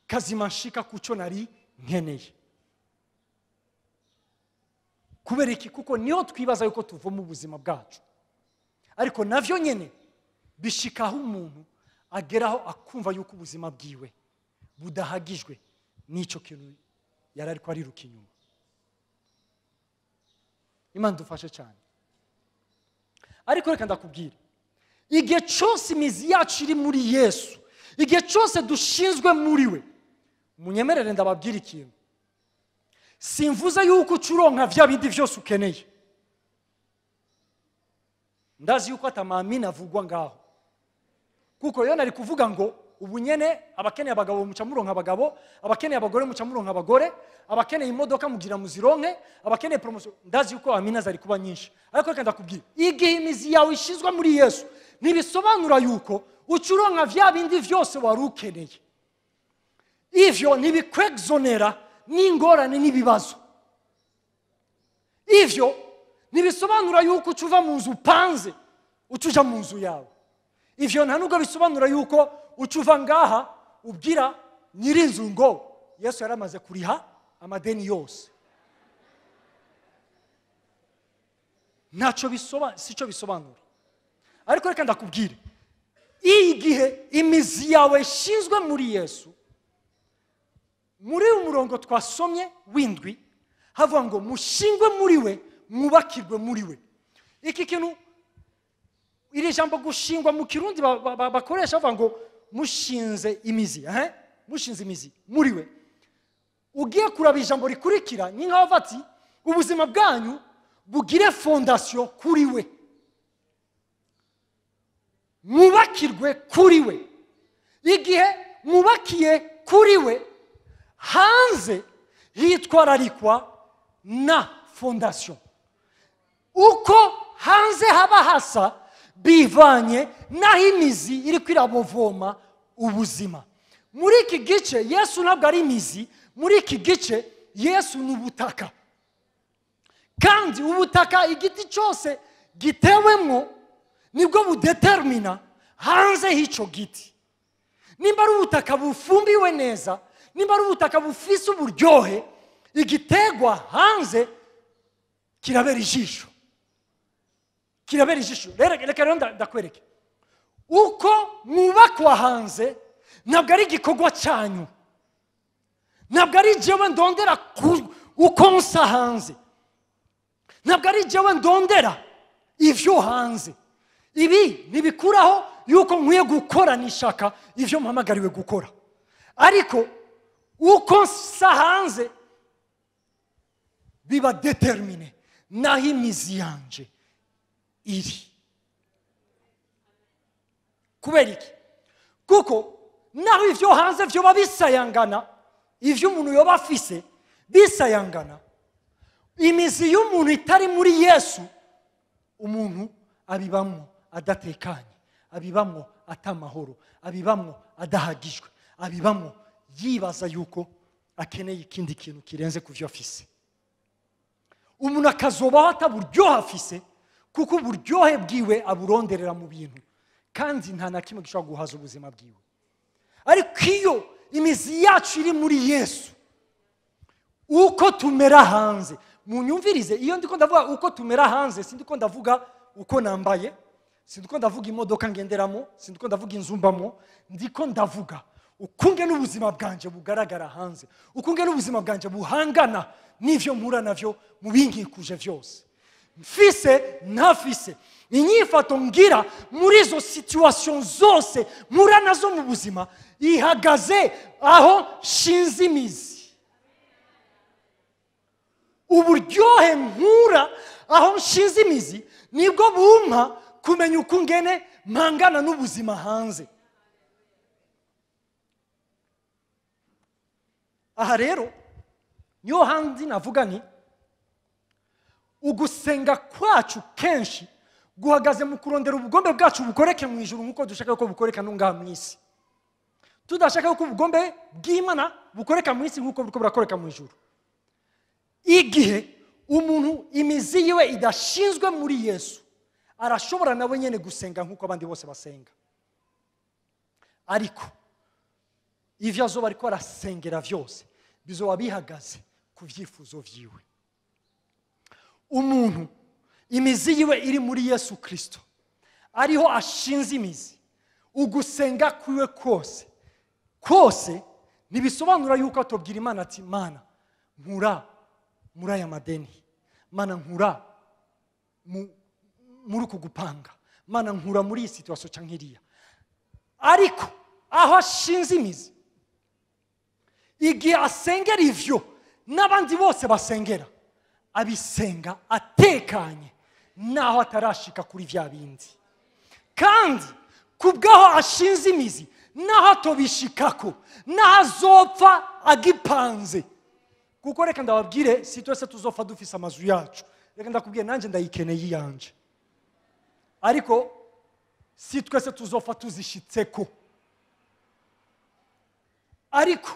kazima nshika kuco nari nkeneye. Kubera iki? Kuko niho twibaza yuko tuva mu buzima bwacu, ariko navyo nyene bishikaho umuntu ageraho akumva yuko ubuzima bwiwe budahagijwe n'ico kintu yari ariko ariruka inyuma. Imana dufashe cyane. Ariko reka ndakubwira, igihe cyose imizi yacu iri muri Yesu, igihe cyose dushinzwe muri we, munyemerere ndababwira ikintu. Simvuze yuko ucuronka vya bindi vyose ukeneye. Ndazi yuko atamamina avugwa ngaho, kuko iyo nari kuvuga ngo ubu nyene abakeneye abagabo muca muronka abagabo, abakeneye abagore muca muronka abagore, abakeneye imodoka mugira muzironke, abakeneye promotion, ndazi yuko amina zari kuba nyinshi. Ariko reka ndakubwira, igihe imizi yawe ishizwa muri Yesu, ntibisobanura yuko ucuronka vya bindi vyose wari ukeneye. Ivyo ntibikwexonera n'ingorane n'ibibazo. Ivyo ntibisobanura yuko ucuva mu nzu upanze ucuja mu nzu yawe. Ivyo nta nubwo bisobanura yuko ucuva ngaha ubwira nyirinzu ngo Yesu yaramaze kuriha amadeni yose. Ntacyo bisobanura, sico bisobanura. Ariko reka ndakubwire, igihe imizi yawe ishinzwe muri Yesu, muri uyu murongo twasomye w'indwi havuga ngo mushingwe muri we, mwubakirwe muri we. Iki kintu, iri jambo gushingwa mu Kirundi bakoresha bavuga ngo mushinze imizi, mushinze imizi muri we. Ugiye kuraba ijambo rikurikira ni nkaho bati ubuzima bwanyu bugire fondation kuri we, mwubakirwe kuri we. Igihe mwubakiye kuri we, hanze hitwararikwa na fondation. Uko hanze haba hasa Bivanye naho imizi iri kwirabovoma ubuzima. Muri iki gice Yesu ntabwo ari imizi, muri iki gice Yesu ni ubutaka. Kandi ubutaka igiti cyose gitewemo nibwo budetermina hanze h'icyo giti. Nimba ari ubutaka bufumbiwe neza, nimba ari ubutaka bufise uburyohe, igitegwa hanze kirabera ijisho. Kirabera ijisho. Reka rero ndakwereke uko mwubakwa hanze. Ntabwo ari igikorwa cyanyu, ntabwo ari jewe ndondera uko nsa hanze, ntabwo ari jewe ndondera ivyo hanze. Ibi ntibikuraho yuko nkwiye gukora nishaka ivyo mpamagariwe gukora, ariko uko nsa hanze biba determine naho imizi yanje iri. Kubera iki? Kuko naho ivyo hanze vyoba bisayangana, ivyo umuntu yoba afise bisayangana, imizi y'umuntu itari muri Yesu, umuntu abibamwo adatekanye, abibamwo atamahoro, abibamwo adahagijwe, abibamwo yibaza yuko akeneye ikindi kintu kirenze ku vyo afise. Umuntu akazobaho ataburyohe afise, kuko uburyohe bwiwe aburonderera mu bintu, kandi nta na kimwe gishobora guhaza ubuzima bwiwe. Ariko iyo imizi yacu iri muri Yesu, uko tumera hanze, munyumvirize, iyo ndiko ndavuga uko tumera hanze, sindiko ndavuga uko nambaye, sindiko ndavuga imodoka ngenderamo, sindiko ndavuga inzu mbamo, ndiko ndavuga ukunge n'ubuzima bwanje bugaragara hanze, ukunge n'ubuzima bwanje buhangana n'ivyo mpura navyo mu binkikuje vyose. Mfise ntafise, inyifato ngira muri izo situation zose mpura nazo mu buzima ihagaze aho nshinze imizi. Uburyohe nkura aho nshinze imizi nibwo bumpa kumenya uko ngene mpangana n'ubuzima hanze. Aha rero niyo handi navuga nti ugusenga kwacu kenshi guhagaze mu kurondera ubugombe bwacu bukoreke mu ijuru nk'uko dushaka ko bukoreka no ngaha mu isi. Tudashaka ko ubugombe bw'Imana bukoreka mu isi nk'uko buriko burakoreka mu ijuru. Igihe umuntu imizi yiwe idashinzwe muri Yesu, arashobora nawe nyene gusenga nk'uko abandi bose basenga, ariko ivyo azoba ariko arasengera vyose bizoba bihagaze ku vyifuzo vyiwe. Umuntu imizi yiwe iri muri Yesu Kristo, ariho ashinze imizi, ugusenga kwiwe kose kose ntibisobanura yuko atobwira Imana ati Mana nkura muri aya madeni, Mana nkura muri uku gupanga, Mana nkura muri iyi situation canke iriya. Ariko aho ashinze imizi, igihe asengera ivyo n'abandi bose basengera, abisenga atekanye naho atarashika kuri vya bindi. Kandi kubwaho ashinze imizi, naho atobishikako, naho azopfa agipanze. Kuko reka ndababwire, si twese tuzopfa dufise amazu yacu. Reka ndakubwire, nanje ndayikeneye iyanje, ariko si twese tuzopfa tuzishitseko. Ariko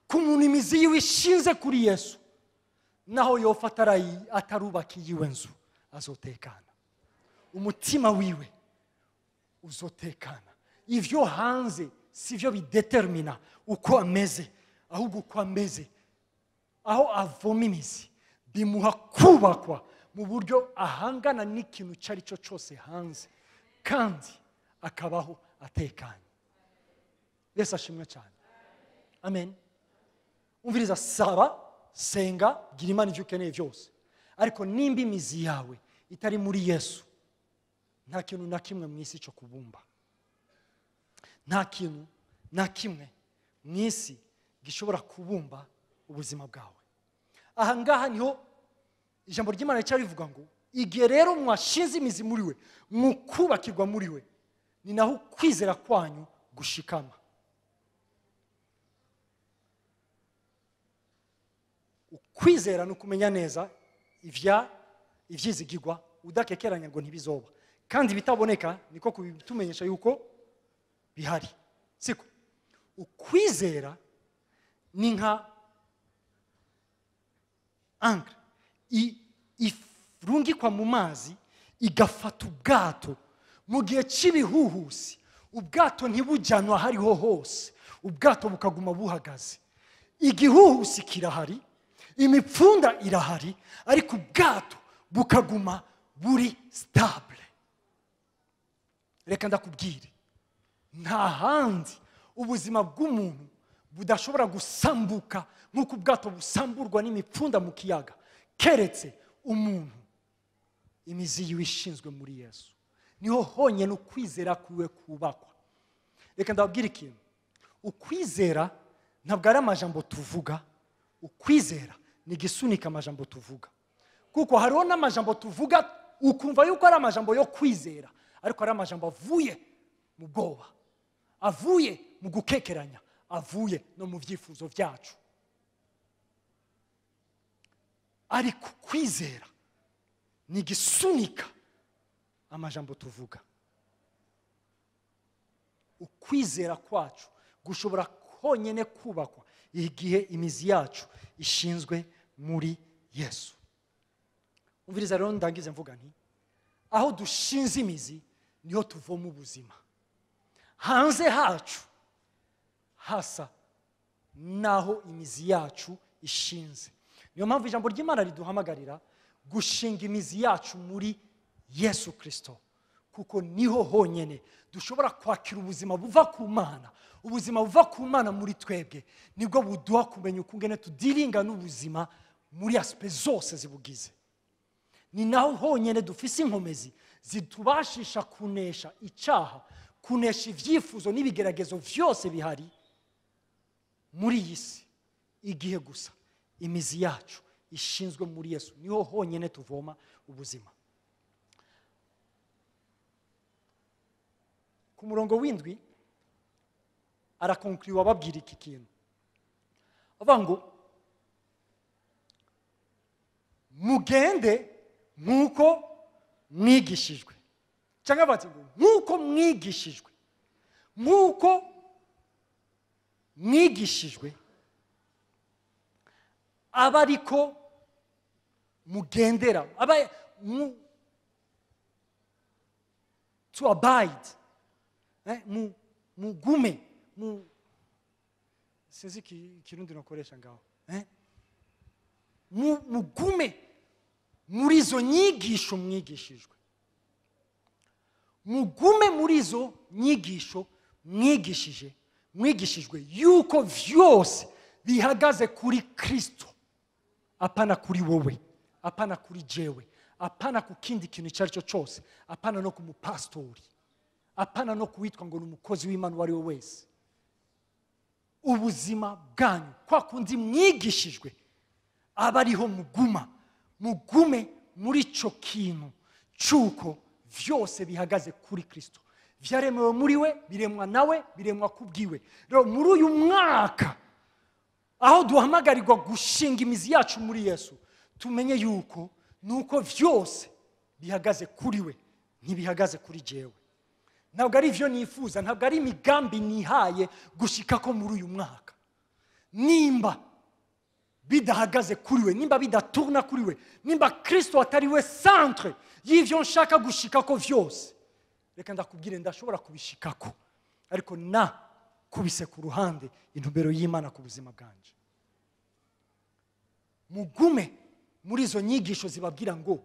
ku muntu imizi yiwe ishinze kuri Yesu, naho yopfa atarubaka iyiwe nzu, azotekana. Umutima wiwe uzotekana. Ivyo hanze sivyo bidetermina uko ameze, ahubwo uko ameze aho avoma imizi bimuha kubakwa mu buryo ahangana n'ikintu icyo ari cyo cyose hanze, kandi akabaho atekanye. Yesu ashimwe cyane. Amen. Umviriza, saba, senga, gira Imana ivyo ukeneye byose, ariko nimba imizi yawe itari muri Yesu, nta kintu na kimwe mu isi cyo kubumba, nta kintu na kimwe mu isi gishobora kubumba ubuzima bwawe. Aha ngaha niho ijambo ry'Imana rica rivuga ngo igihe rero mwashinze imizi muri we, mukubakirwa muri we, ni naho kwizera kwanyu gushikama. Ukwizera ni ukumenya neza ivyizigirwa udakekeranya ngo ntibizoba, Kandi ibitaboneka niko kubitumenyesha yuko bihari. Siko ukwizera ni nka ancre irungikwa mu mazi igafata ubwato mu gihe cy'ibihuhusi. Ubwato ntibujyanwa hariho hose, ubwato bukaguma buhagaze. Igihuhusi kirahari, imipfunda irahari, ariko ubwato bukaguma buri stable. Reka ndakubwire, nta handi ubuzima bw'umuntu budashobora gusambuka nk'uko ubwato busamburwa n'imipfunda mu kiyaga, keretse umuntu imizi yiwe ishinzwe muri Yesu. Niho honyine ukwizera kwiwe kubakwa. Reka ndababwire ikintu, ukwizera ntabwo ari amajambo tuvuga, ukwizera ni igisunika amajambo tuvuga. Kuko hariho n'amajambo tuvuga ukumva yuko ari amajambo yo kwizera, ariko ari amajambo avuye mu bwoba, avuye mu gukekeranya, avuye no mu byifuzo byacu. Ariko kwizera ni igisunika amajambo tuvuga. Ukwizera kwacu gushobora konyene kubakwa igihe imizi yacu ishinzwe muri Yesu. Umviriza rero ndangize mvuga nti aho dushinze imizi niho tuvoma ubuzima. Hanze hacu hasa naho imizi yacu ishinze. Niyo mpamvu ijambo ry'Imana riduhamagarira gushinga imizi yacu muri Yesu Kristo, kuko niho honyene dushobora kwakira ubuzima buva ku Mana. Ubuzima buva ku Mana muri twebwe nibwo buduha kumenya ukungene tudiringa n'ubuzima muri aspect zose zibugize. Ni naho honyene dufise inkomezi zitubashisha kunesha icyaha, kunesha ibyifuzo n'ibigeragezo vyose bihari muri iyi si. Igihe gusa imizi yacu ishinzwe muri Yesu niho honyene tuvoma ubuzima. Ku murongo w'indwi arakonkuriwa ababwira iki kintu, avuga ngo mugende nk'uko mwigishijwe, cyangwa bati ngo nk'uko mwigishijwe, nk'uko mwigishijwe aba ariko mugendera, aba to abide, mugume, sinzi ikirundi nakoresha ngaho, mugume muri izo nyigisho mwigishijwe, mugume muri izo nyigisho mwigishijwe yuko vyose bihagaze kuri Kristo, apana kuri wowe, apana kuri jewe, apana ku kindi kintu icyo ari cyo cyose, apana no ku mupastori, apana no kuwitwa ngo ni umukozi w'Imana uwo ari we wese. Ubuzima bwanyu kwa kundi mwigishijwe aba ariho muguma, mugume muri ico kintu cy'uko vyose bihagaze kuri Kristo. Vyaremewe muri we, biremwa nawe, biremwa kubwiwe. Rero muri uyu mwaka aho duhamagarirwa gushinga imizi yacu muri Yesu, tumenye yuko nuko vyose bihagaze kuri we, ntibihagaze kuri jewe. Ntabwo ari ivyo nifuza, ntabwo ari imigambi nihaye gushika ko muri uyu mwaka. Nimba bidahagaze kuri we, nimba bidaturna kuri we, nimba Kristo atari we centre y'ivyo nshaka gushika ko vyose, reka ndakubwire ndashobora kubishikako, ariko na kubise ku ruhande intumbero y'Imana ku buzima bwanje. Mugume muri izo nyigisho zibabwira ngo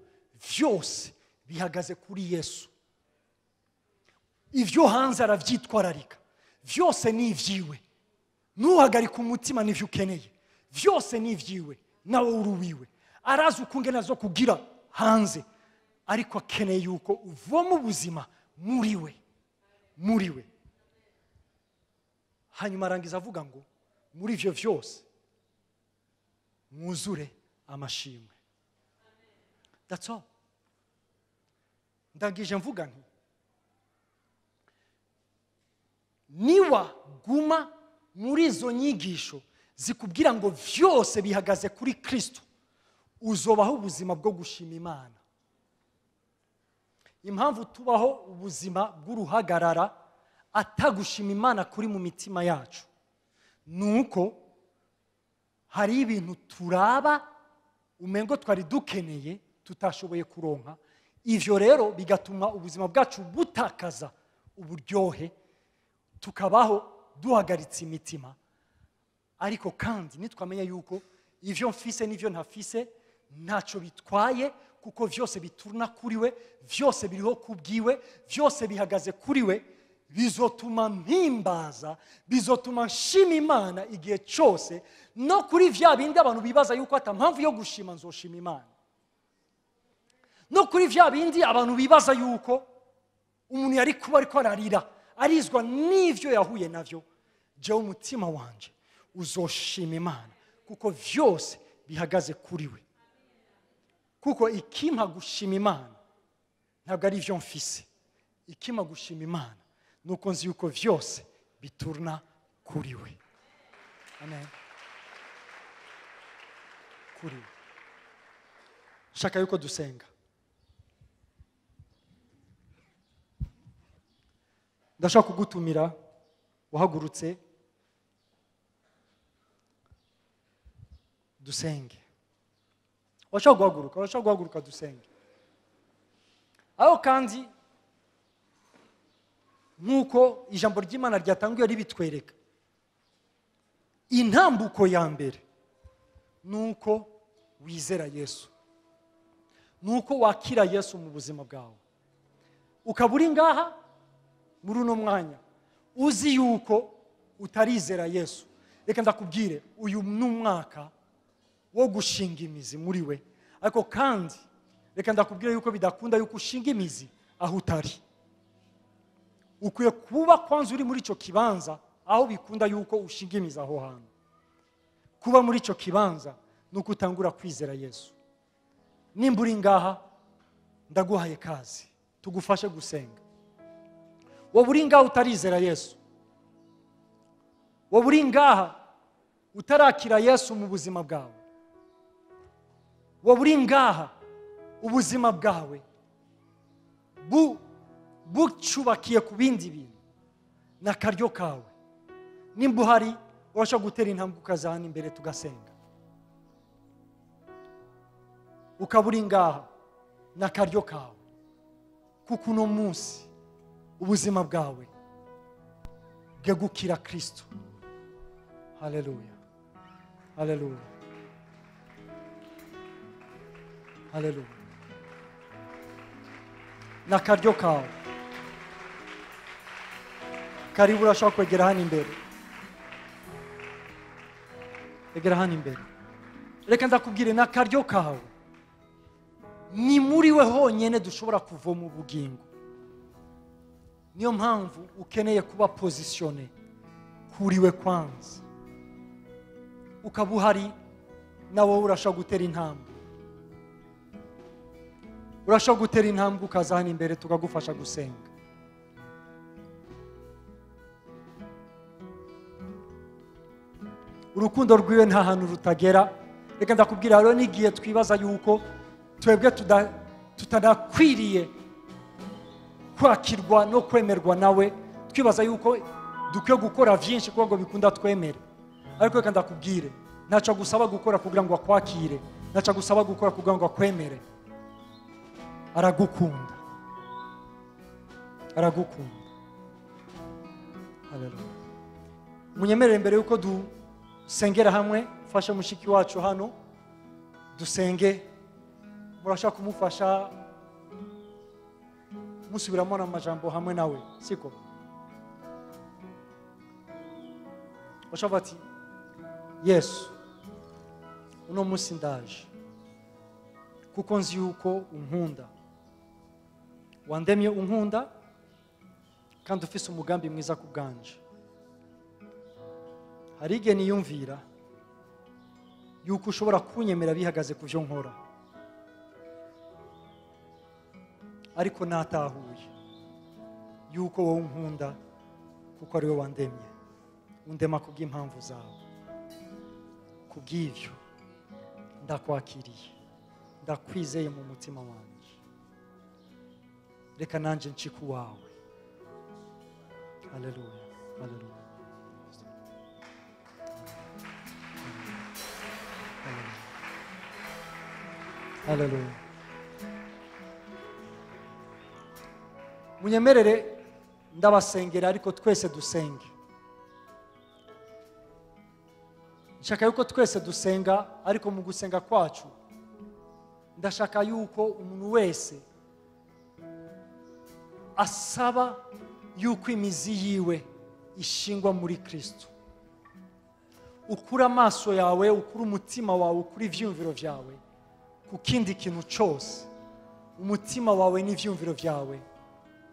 vyose bihagaze kuri Yesu. Ivyo hanze aravyitwararika, vyose ni ivyiwe. Ntuhagarike umutima n'ivyo ukeneye, vyose ni ivyiwe, nawe uri uwiwe. Arazi ukungene zo kugira hanze, ariko akeneye yuko uvoma ubuzima muri we, muri we. Hanyuma arangiza avuga ngo muri ivyo vyose mwuzure amashimwe. That's all. Ndangije mvuga nti niwa guma muri izo nyigisho zikubwira ngo vyose bihagaze kuri Kristo, uzobaho ubuzima bwo gushima Imana. Impamvu tubaho ubuzima bw'uruhagarara atagushima Imana kuri mu mitima yacu, nuko hari ibintu turaba umengo twari dukeneye tutashoboye kuronka. Ivyo rero bigatuma ubuzima bwacu butakaza uburyohe, tukabaho duhagaritse imitima. Ariko kandi nitwamenya yuko ivyo mfise n'ivyo ntafise ntacyo bitwaye, kuko vyose biturna kuri we, vyose biriho kubwiwe, vyose bihagaze kuri we, bizotuma mpimbaza, bizotuma nshima Imana igihe cyose. No kuri vya bindi abantu bibaza yuko ata mpamvu yo gushima, nzoshima Imana. No kuri vya bindi abantu bibaza yuko umuntu yari kuba ariko ararira arizwa n'ivyo yahuye navyo, jewe umutima wanje uzoshima Imana, kuko vyose bihagaze kuri we. Kuko ikimpa gushima Imana ntabwo ari ivyo mfise, ikimpa gushima Imana nuko nzi yuko vyose biturna kuri we. Amen. Kuri we. Shaka yuko dusenga. Ndashaka kugutumira wahagurutse dusenge. Washaka guhaguruka, washaka guhaguruka dusenge. Aho kandi nkuko ijambo ry'Imana ryatanguye ribitwereka, intambuko ya mbere nuko wizera Yesu, nuko wakira Yesu mu buzima bwawe. Ukaba uri ngaha muri uno mwanya uzi yuko utarizera Yesu, reka ndakubwire, uyu ni umwaka wo gushinga imizi muri we. Ariko kandi reka ndakubwire yuko bidakunda yuko ushinga imizi aho utari. Ukwiye kuba kwanza uri muri ico kibanza aho bikunda yuko ushinga imizi aho hantu. Kuba muri ico kibanza nuko utangura kwizera Yesu. Nimba uri ngaha ndaguhaye kazi tugufashe gusenga. Wowe uri ngaha utarizera Yesu, wowe uri ngaha utarakira Yesu mu buzima bwawe, wowe uri ngaha ubuzima bwawe bucubakiye ku bindi bintu, n'akaryo kawe. Nimba uhari urashobora gutera intambwe ukaza hano imbere tugasenga. Ukaba uri ngaha n'akaryo kawe, kuko uno munsi ubuzima bwawe bwegukira Kristo. Haleluya, haleluya, haleluya. N'akaryo kawe. Karibu, urashobora kwegera hano imbere. Egera hano imbere. Reka ndakubwire, n'akaryo kawe. Ni muri we honyine dushobora kuvoma ubugingo. Niyo mpamvu ukeneye kuba positionné kuri we kwanza. Ukaba uhari nawe urashobora gutera intambwe. Urashobora gutera intambwe ukaza hano imbere tukagufasha gusenga. Urukundo rwiwe nta hantu rutagera. Reka ndakubwira rero n'igihe twibaza yuko twebwe tutanakwiriye kwakirwa no kwemerwa nawe, twibaza yuko dukwiye gukora vyinshi kugira ngo bikunda twemere. Ariko reka ndakubwire, ntaco gusaba gukora kugira ngo akwakire, ntaco gusaba gukora kugira ngo akwemere. Aragukunda, aragukunda. Haleluya. Munyemerere mbere yuko dusengera hamwe, fasha mushiki wacu hano dusenge. Murashaka kumufasha musubiramo n'amajambo hamwe nawe, siko? Bashaka ati Yesu, uno munsi ndaje kuko nzi yuko unkunda, wandemye unkunda kandi ufise umugambi mwiza ku bwanje. Hari igihe niyumvira yuko ushobora kunyemera bihagaze ku byo nkora, ariko natahuye yuko wowe unkunda kuko ari wowe wandemye, undema kubw'impamvu zawe. Kubw'ivyo ndakwakiriye, ndakwizeye mu mutima wanjye. Reka nanjye ncike uwawe. Haleluya, haleluya. Haleluya. Munyemerere ndabasengera, ariko twese dusenge. Nshaka yuko twese dusenga, ariko mu gusenga kwacu ndashaka yuko umuntu wese asaba yuko imizi yiwe ishingwa muri Kristo. Ukura amaso yawe, ukura umutima wawe, ukura ivyumviro vyawe ku kindi kintu cyose. Umutima wawe n'ivyumviro vyawe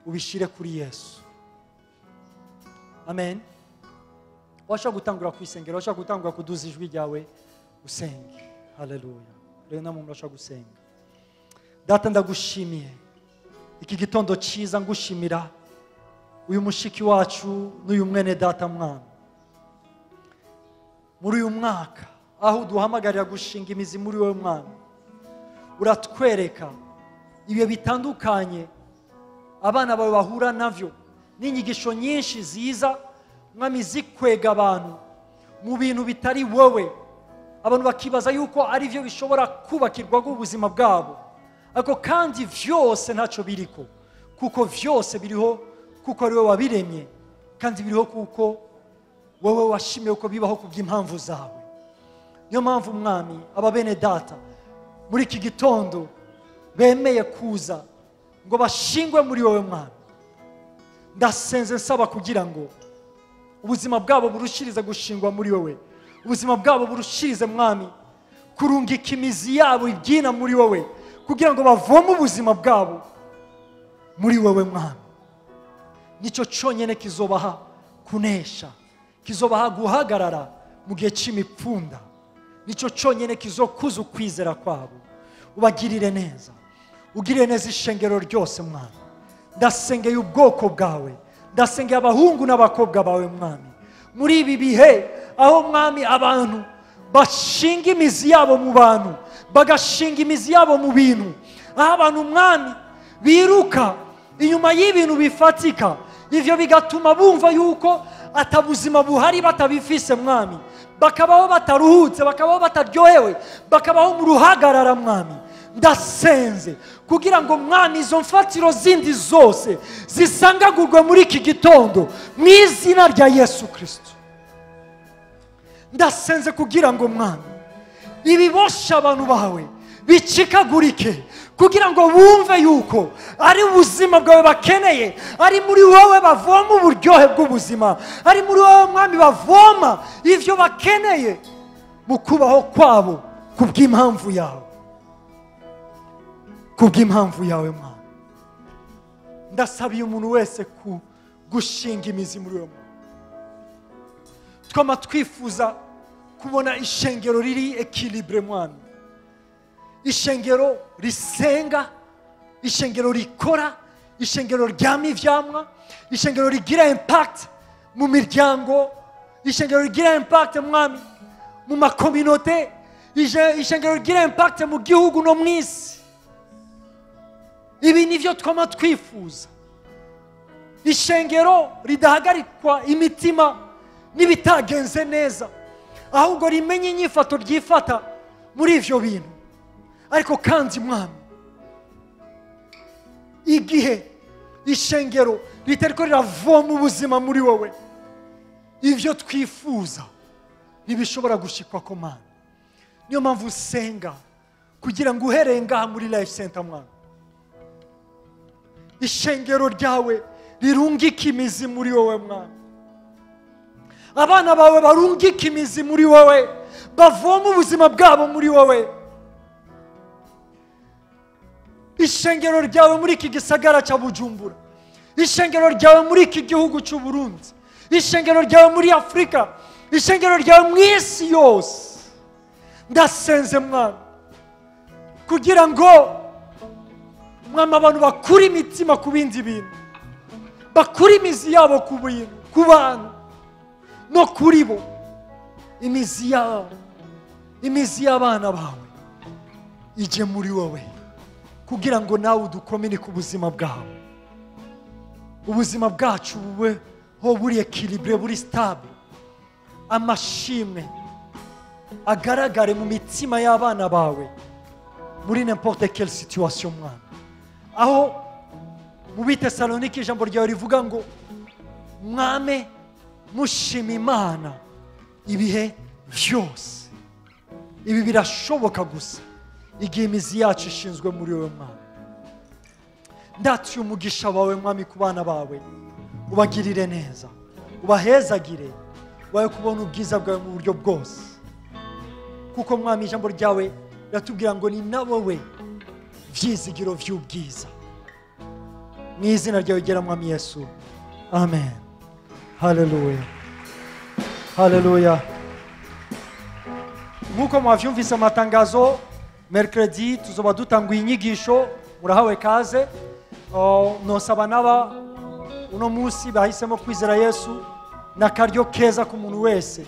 ubishire kuri Yesu. Amen. Washaka gutangura kwisengera, washaka gutangura kuduza ijwi ryawe usenge. Haleluya. Rero namwe murashaka gusenga. Data, ndagushimiye iki gitondo cyiza, ngushimira uyu mushiki wacu n'uyu mwene data mwana. Muri uyu mwaka aho uduhamagarira gushinga imizi muri wowe mwana, uratwereka ibihe bitandukanye abana bawe bahura navyo, n'inyigisho nyinshi ziza mwami zikwega abantu mu bintu bitari wowe. Abantu bakibaza yuko ari byo bishobora kubakirwa ubuzima bwabo, ariko kandi vyose ntacyo biriko, kuko vyose biriho kuko ari wowe wabiremye, kandi biriho kuko wowe washimye uko bibaho kubw'impamvu zawe. Niyo mpamvu mwami aba bene data muri iki gitondo bemeye kuza ngo bashingwe muri wowe mwami. Ndasenze nsaba kugira ngo ubuzima bwabo burushirize gushingwa muri wowe, ubuzima bwabo burushirize mwami kurungika imizi yabo ibyina muri wowe, kugira ngo bavome ubuzima bwabo muri wowe mwami. Nicyo cyonyine kizobaha kunesha, kizobaha guhagarara mu gihe cy'imipfunda, nicyo cyonyine kizokuza ukwizera kwabo. Ubagirire neza, ugirire neza ishengero ryose mwami. Ndasengeye ubwoko bwawe, ndasengeye abahungu n'abakobwa bawe mwami, muri ibi bihe aho mwami abantu bashinga imizi yabo mu bantu, bagashinga imizi yabo mu bintu, aho abantu mwami biruka inyuma y'ibintu bifatika, ivyo bigatuma bumva yuko atabuzima buhari batabifise mwami, bakabaho bataruhutse, bakabaho bataryohewe, bakabaho mu ruhagarara mwami. Ndasenze kugira ngo mwami izo mfatiro zindi zose zisangagurwe muri iki gitondo mu izina rya Yesu Kristo. Ndasenze kugira ngo mwami ibibosha abantu bawe bicikagurike, kugira ngo bumve yuko ari ubuzima bwawe bakeneye, ari muri wowe bavoma uburyohe bw'ubuzima, ari muri wowe mwami bavoma ivyo bakeneye mu kubaho kwabo kubw'impamvu yawe, kubw'impamvu yawe mwami. Ndasabiye umuntu wese ku gushinga imizi muri wowe. Twama twifuza kubona ishengero riri ekilibre mwami, ishengero risenga, ishengero rikora, ishengero ryama ivyamwa, ishengero rigira impact mu miryango, ishengero rigira impact mwami mu makominote, ishengero rigira impact mu gihugu no mw'isi. Ibi nivyo twama twifuza, ishengero ridahagarikwa imitima n'ibitagenze neza, ahubwo rimenye inyifato ryifata muri ivyo bintu. Ariko kandi mwami, igihe ishengero ritariko riravoma ubuzima muri wowe, ivyo twifuza ntibishobora gushikwa ko Mana. Niyo mpamvu usenga kugira ngo uhereye ngaha muri Life Center mwana, ishengero ryawe rirungike imizi muri wowe mwana, abana bawe barungike imizi muri wowe, bavoma ubuzima bwabo muri wowe. Ishengero ryawe muri iki gisagara cya Bujumbura, ishengero ryawe muri iki gihugu cy'u Burundi, ishengero ryawe muri Afrika, ishengero ryawe mu isi yose. Ndasenze mwana kugira ngo mwami abantu bakure imitima ku bindi bintu, bakure imizi yabo ku bintu, ku bantu no kuri bo. Imizi yabo, imizi y'abana bawe ije muri wowe, kugira ngo nawe udukomere ku buzima bwawe. Ubuzima bwacu bube ho buri équilibré, buri stable. Amashimwe agaragare mu mitima y'abana bawe muri n'importe quelle situation, Mwami. Aho mu Bitesalonike ijambo ryawe rivuga ngo mwame mushima Imana ibihe byose. Ibi birashoboka gusa igihe imizi yacu ishinzwe muri wowe, Mwami. Ndatuye umugisha wawe, Mwami, ku bana bawe. Ubagirire neza, ubahezagire, wawe kubona ubwiza bwawe mu buryo bwose, kuko, Mwami, ijambo ryawe riratubwira ngo ni na wowe byizigiro by'ubwiza. Mu izina ryawe ryera, Mwami Yesu, amen. Haleluya, haleluya. Nk'uko mwabyumvise amatangazo, mercredi tuzoba dutanguye inyigisho, murahawe kaze. Oh, nosaba n'aba uno munsi bahisemo kwizera Yesu, n'akaryo keza ku muntu wese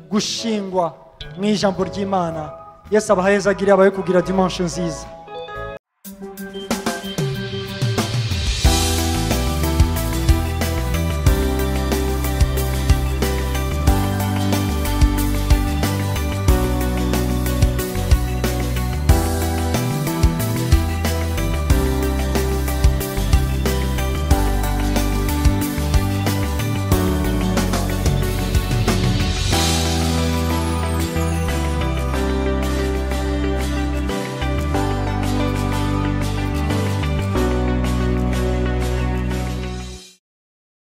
gushingwa mu ijambo ry'Imana. Yesu abahezagire, abahe kugira dimanche nziza.